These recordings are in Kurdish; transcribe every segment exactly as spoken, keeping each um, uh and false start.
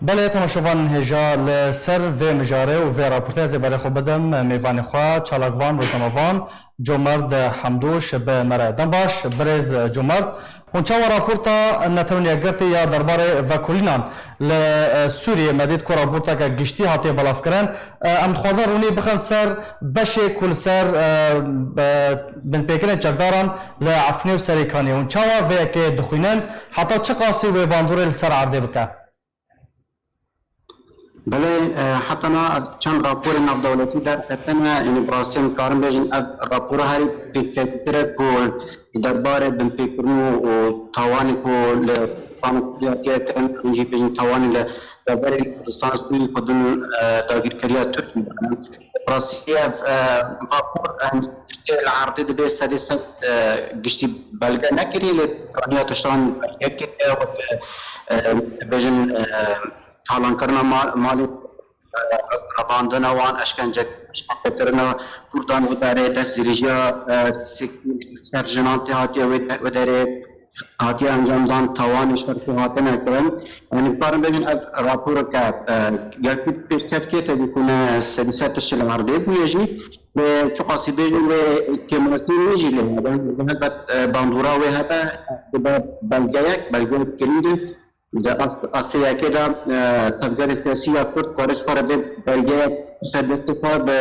Belê, temaşevan hêja li ser vê mijarê û vê raportê ez ê berê xwe bidim mêvanê xwe, çalakvan, rojnamevan Comerd Hemdûş bi me re. Dem baş, birêz Comerd. Hûn çawa raporta Netewên Yekgirtî ya derbarê vekolînan li, e, Sûriyê, me dît ku raporteke giştî hatiye belavkirin. E, em dixwazin rûnî bixin ser beşê ku li ser, e, e, binpêkirin çekdaran li Efrînê û Serêkaniyê. Hûn çawa vê yekê dixwînin? Heta çi qasî wê bandorê li ser erdê bike? Belê, e, heta niha çend raporên navdewletî derketine, yanî bi rastî em karin bêjin ev rapora herî pêkevtir e ku derbarê binpêkirin û, û tawanê ku li Kurdistan Sûriyê hatiye kirin, em jî bêjin tawanê li deverê Kurdistan Sûriyê ku din, e, dagîrkeriya Tirkiyê de ne. Bi rastî ev, e, rapor, e, tiştê li erdê dibe sedê sed, e, giştî belge nekiriye, lê piraniya tiştan belge kiriye, wek, e, dibêjin, e, talankirina mal, malê, e, revandina wan, eşkence, eşkencekirina Kurdan û derê destdirêjiya, e, sek-, ser jinan tê hatiye wê de-, wê derê hatiye encamdan, tawanê şer ku hatine kirin. Yanî, karin bêjin ev raporeke, e, gelkî pêşkevtiyê tevî ku ne sedî sed tiştê li erdê bûye jî. Lê çiqasî bêjin wê kêmasî wê jî lê hebe. Helbet, e, bandora wê hebe, dibe belgeyek, belgeyek girîng e. Di ast-, astê yekê de, e, tevgerê siyasî ya Kurd kare ji xwe re vê belgeyek bixe destê xwe bi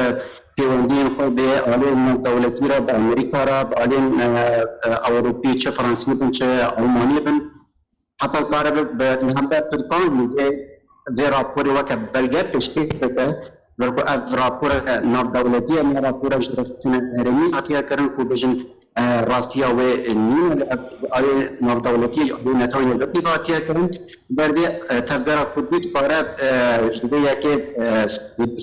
pêwendiyên xwe bi aliyên navdewletî re, bi Amerîka re, bi aliyên, e, e, Ewropî, çi Fransî bin, çi Almanî bin. Heta kare bi, bi, li hember Tirkan jî vê, vê raporê weke belge pêşkêş bike. Ber ku ev rapor, e, navdewletî ye, ne raporek ji rêxistina herêmî hatiye kirin ku bêjin, e, rastiya wê nîne, li ev alê navdewletî, alê Netewên Yekgirtî ve hatiye kirin. Ber vê, e, tevgera Kurdî dikare, e, ji vê yekê, e,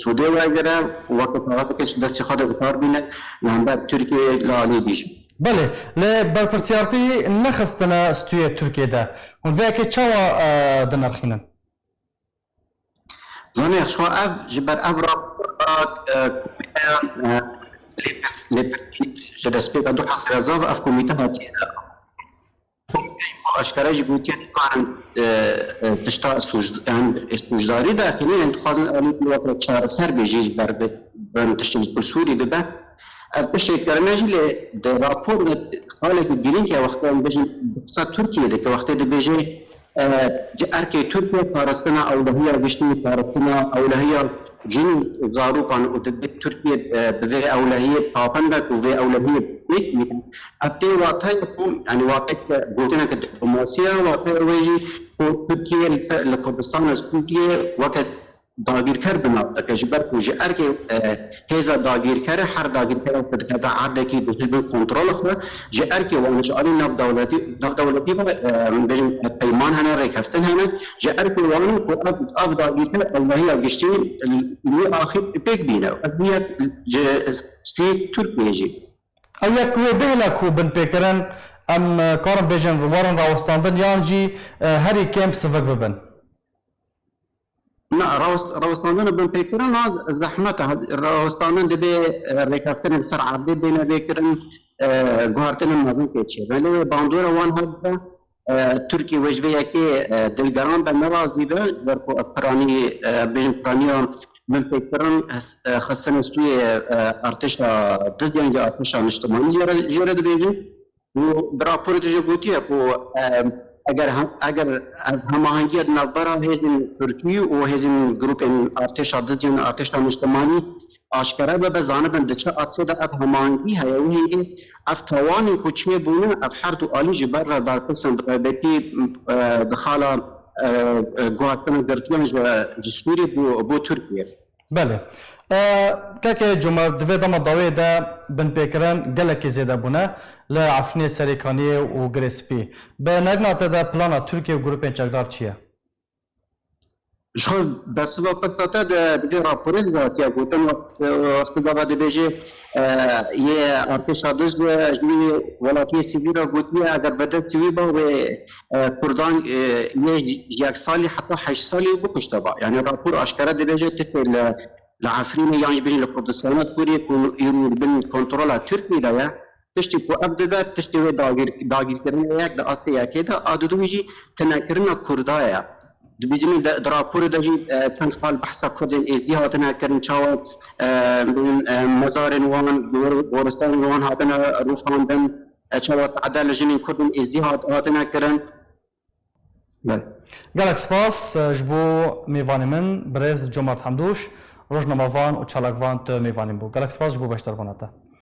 sûdê wergire û weke kaxizekê ji destê xwe de bi kar bîne, li hember Tirkiyeyê li alî dî jî. Belê, lê berpirsiyartî nexistine stûyê Tirkiyê de. Hûn vê yekê çawa, e, dinirxînin? Zanî, ji xwe ev, ji ber ev rapora, e, komîteya, e, lêpirs-, lêpirsî ji destpêka du hezar û sêzdeh ev komîte hatiye, e, aşkere jî gotiye, dikarin, e, e, tişta sûc-, yani, sûcdarî derxîne, yani, dixwazin alî weke çareser bê jî ji ber bi, bi tiştên ji Sûrî dibe. Ev tiştê kirine jî lê di rapor de xalekî girîng e, wextê em bêjin bi qisa Tirkiyê dike, wextê dibêje, e, ji erkê Tirkiye parastina ewlehiya giştî, parastina ewlehiya jin û zarokan û divê Tirkiye, e, bi vê ewlehiyê pabend be ku vê ewlehiyê pêk bîne. Ev tê wateyê ku, yanî wateyeke gotineke diplomasî ye, wateyê wê jî ku Tirkiye li ser, li Kurdistana Sûriyê weke dagîrker bi nav dike, ji ber ku ji erkê, e, hêza dagîrker e, her dagîrker ku dikeve erdekî dixî bin kontrola xwe, ji erkê wan ji alî navdewletî, navdewletî ve, e, bêjin peyman hene, rêkeftin hene, ji erkê wan e ku ev, ev dagîrker ewlehiya giştî li axîr pêk bîne. Ev yek ji stûyê Tirkiyê jî. Ew yek wê bihêle ku binpêkirin, em, e, karin bêjin werin rawestandin yan jî, e, herî kêm sivik bibin? Na, rawest-, rawestandin û binpêkirin a zehmet e. Rawestandin dibê, e, rêkeftinên ser erdê bêne vê kirin, e, guhertinên mezin pê çêbe. Lê bandora wan hebe, e, Tirkiye wê ji vê yekê, e, dilgeran be, nerazî be, ji ber ku ev piranî, e, bêjin piraniya binpêkirin, hes-, e, xistin stûyê, e, artêşa diz yan jî artêşa niştimanî jê re, jê re dibêjin. Û di raporê de jî gotiye ku, e, eger hem, eger ev hemahengiya di navbera hêzên Tirkî û hêzên grûpên artêşa diz yan artêşa niştimanî aşkere bibe, zanibin di çi astê de ev hemahengî heye. Wê hêdî ev tawanên ku çêbûne, ev her du alî ji ber re berpirs in, bi taybetî, e, di xala, e, e, guhertina girtiyan ji, ji Sûriyê bû, bû Tirkiye. Belê. E, kekê Cumar, di vê dema dawiyê de binpêkirin gelekî zêde bûne li Efrînê, Serêkaniyê û Girê Spî. Bi nerîna te de plana Tirkiye û grûpên çekdar çi ye? Ji xwe bersiva pirsa te de di vê raporê de hatiye gotin, wext-, wextê gava dibêje, e, yê artêşa diz, e, ji wî welatiyê sivîl re gotiye, eger bi destê wî ba wê, e, Kurdan, e, yê ji yek salî heta heşt salî bikuşte ba. Yani rapor aşkere dibêje tifê li, li Efrînê yan jî bêjin li Kurdistana Sûriyê ku îro li bin kontrola Tirkiyê de ye. Tiştê ku ev dibe, tiştê wê dagîr-, dagîrkirina yek di astê yekê de, a didû jî tinekirina Kurda ye. Dibînin di raporê de jî çend xal behsa Kurdên Êzdî hatine kirin, çawa mezarên wan, goristanên wan hatine rûxandin, çawa tade li jinên Kurdên Êzdî hatine kirin. Gelek spas ji bo mêvanê min birêz Comart Hemdûş, rojnamevan û çalakvan tu mêvanê min bû. Gelek spas ji bo beşdarbûna te.